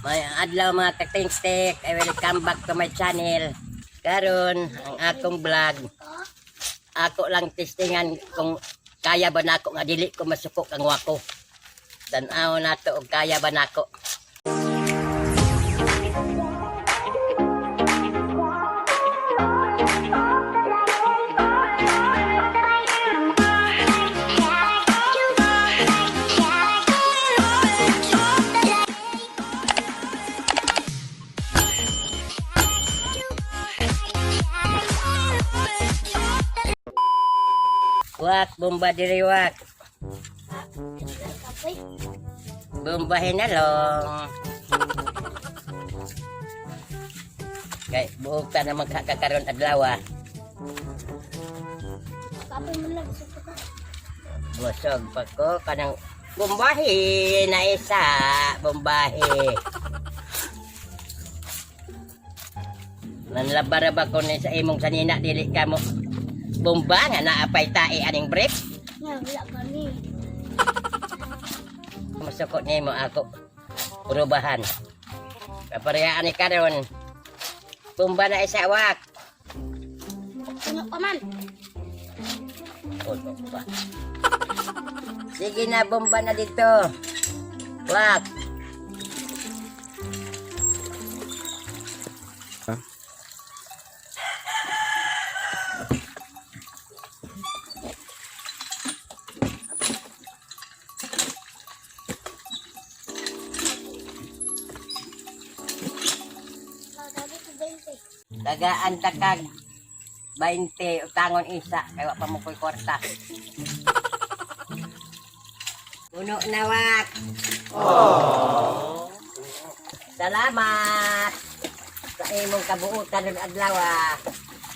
May adlaw, mga katingstik, I will come back to my channel. Karon, ang akong vlog, ako lang testingan kung kaya ba nako nga dili ko masuko kang wako. Tan-aw nato og kaya ba nako. Wak, bomba diri, wak. Kapoy. Bombahin na long. Kay buog ta na magkakakaroon adlaw ah. Kapoy mo lang. Gusto ka. Busog pa ko kanang bombahi na isa, bombahi. Nanlabara ba ko ni sa imong sanina, dili ka mo bomba nga naapay tae aning brief? Nga, wala pa ni. Masuko nimo ako purubahan. Kaparehaan ni karon. Bomba na isa, wak. Puno pa man. Puno pa. Sige na, bomba na dito. Wak. Dati ko 20. Tagaan takag 20, utangon isa kay wa pa mo koy kwarta. Puno na, wak. Salamat sa imong kabuutan ron adlaw ah.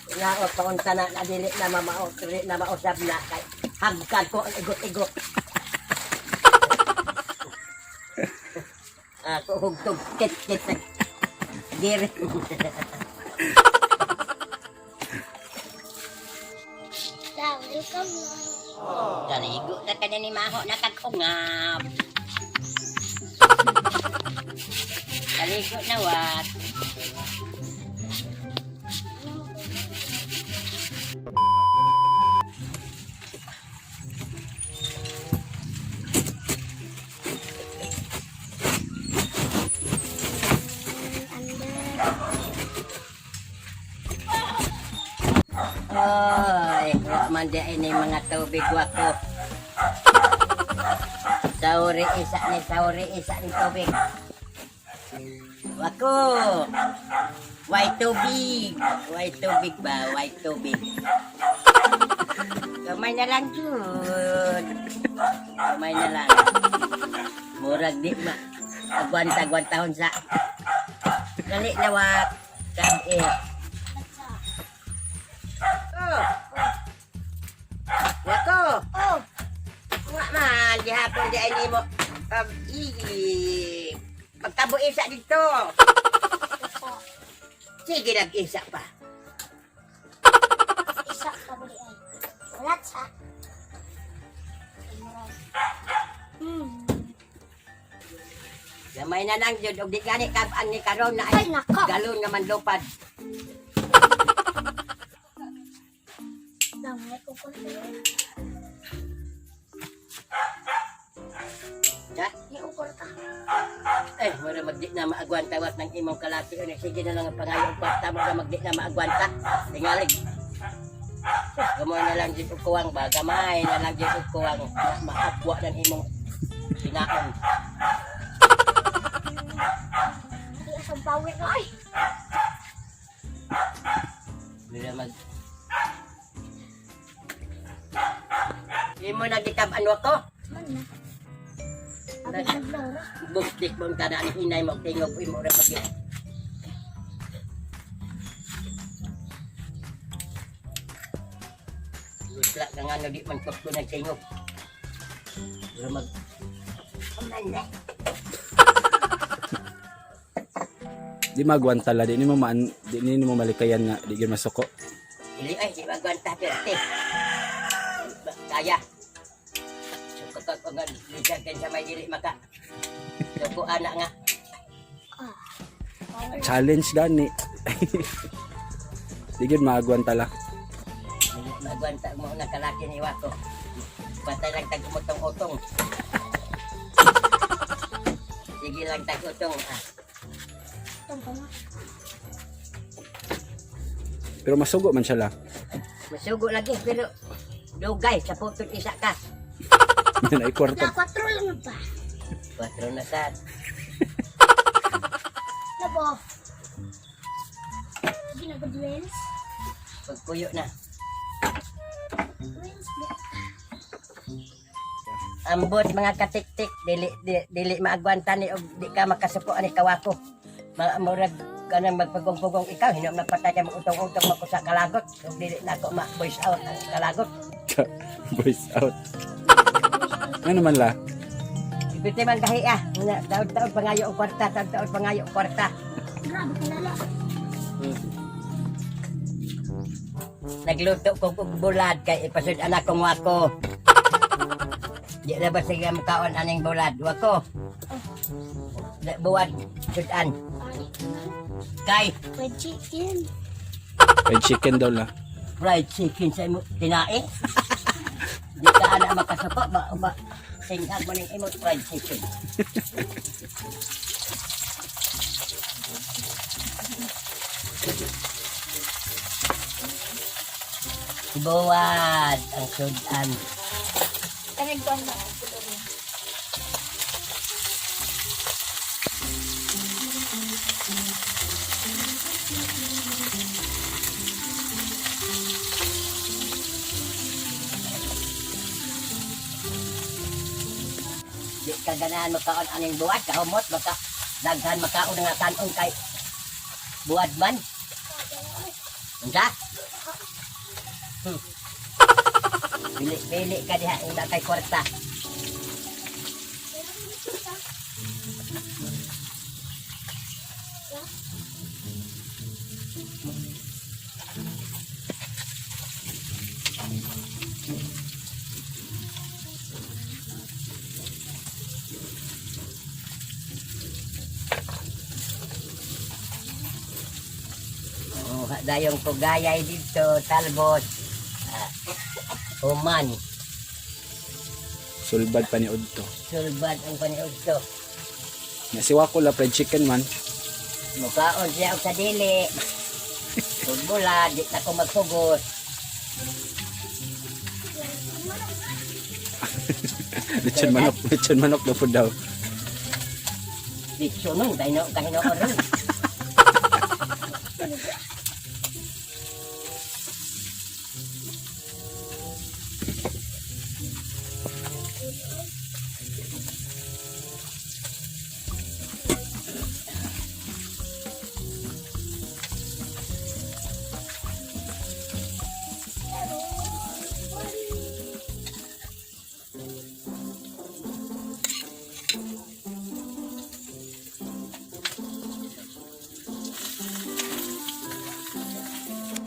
Inaot paunta na na dili na mamao, dili na mausab na kay hagkan ko ang igot-igot. Ako hugtog kit kit. Diri. Da, welcome na. Kaligo na ka na ni Maho na kagungab. Kaligo na, wat. Under. Oy, wa man di ini mga tubig wako. Sauri isa ni, sauri isa ni tubig. Wako. Why tubig? Why tubig ba? Why tubig? Kamay na lang, jud. Kamay na lang. Murag di ma. Agwanta-agwantahon sa. Dali na, wak. Kabi. Batsa. Oh. Wako. Oh! Wa man, gihapon di ay nimo. I pagtabo isa dito. Isa. Sige, nag-isa pa. Isa pa bali ay. Wala sa. Gamay na lang jud og di gani kab-an ni karon na ay Ay, nako. galon nga manlupad. Damay ko ko. Ha? May ukol ka. Eh, mura magdi na maagwanta wat ng imong kalaki. Ano, sige na lang ang pangayo og kwarta mo ka magdi na maagwanta. Tingalig. Gamay na lang jud og kuwang ba? Gamay na lang jud og kuwang maagwa ng imong sinaon. Di asang power ko ay. Mura mag Imo nagikab-an ko? Man na. Abi adlaw ra. Buktik mo ang tanan hinay mo tingog imo ra pag. Lusla ka nga no di man ko nagtingog. Mura mag Aman na. Di magwanta la, di nimo maan, di nimo malikayan nga di gyud masuko. Dili ay di magwanta perte. Kaya. So kapag nga lisan sa may dili maka. Suko ana nga. Challenge gani. Di gyud maagwanta la. Dili maagwanta mo na kalaki ni Wako. Patay lang tag utong-utong. Sige lang tag utong. Ah. Itong pa nga. Pero masugo man siya la. Masugo lagi pero dugay sa putol isa ka. Yan ay kwarta. La, 4 lang ba? 4 na sad. Labo. Ginagad-wins? Pagkuyo na. Wins ba? Ambot mga katiktik dili dili maagwanta ni og di ka makasuko ani kawako. Ma murag kanang magpugong-pugong ikaw hinom na patay ka utong-utong makusa kalagot ug dili na ako ma voice out ang kalagot. Voice out. Ano man la? Ibiti man gahi ah. Na, taod-taod pangayo og kwarta, taod-taod pangayo og kwarta. Grabe ka lala. Nagluto ko og bulad kay ipasud anak kong wako. Di na ba sige makaon aning bulad? Wako. Buwad sudan. Ay, Kay fried chicken. Fried chicken daw la. Fried chicken sa imo tinae. Di ka ana makasuko ba ba singhag mo ning imo fried chicken. Buwad ang sudan. Kanagbuan na. Di ka ganahan makaon aning buwad kahumot baka daghan makaon nga kanon kay buwad man. Unsa? Pili-pili ka diha una kay kwarta. Oh, dayong kugayay dito, talbot. Ah, human, Sulbad pa ni Udto. Sulbad ang paniod to. Nga si Wako la fried chicken man. Mukaon siya og sa dili. Ug di na ko magpugos. Lechon manok daw po daw. Ditso nun, kay no, kahinoon ron.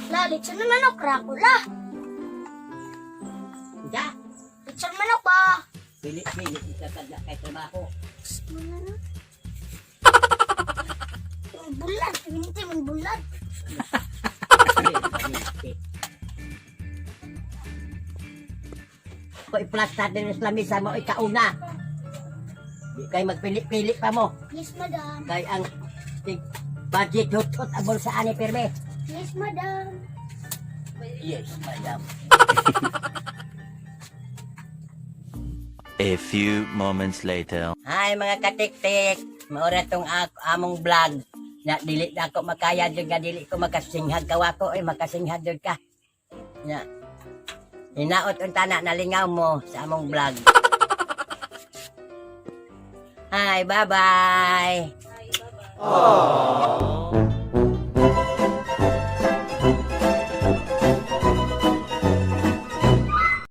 La, lechon na manok, rakula. Da, Lechon manok ba? pili-pili ka pag kay trabaho. Ano na? Ang Bulan, hindi man bulan. Ko iplasta din sa lamisa mo ikauna. Di kay magpili-pili pa mo. Yes, madam. Kay ang budget hutot ang bulsa ani pirmi. Yes, madam. Yes, madam. A few moments later. Hi mga katiktik. Maura tong among vlog. Na dili na ako makaya jud nga dili ko makasinghag kawako eh makasinghag jud ka. Na. Hinaot unta na nalingaw mo sa among vlog. Hi, bye-bye.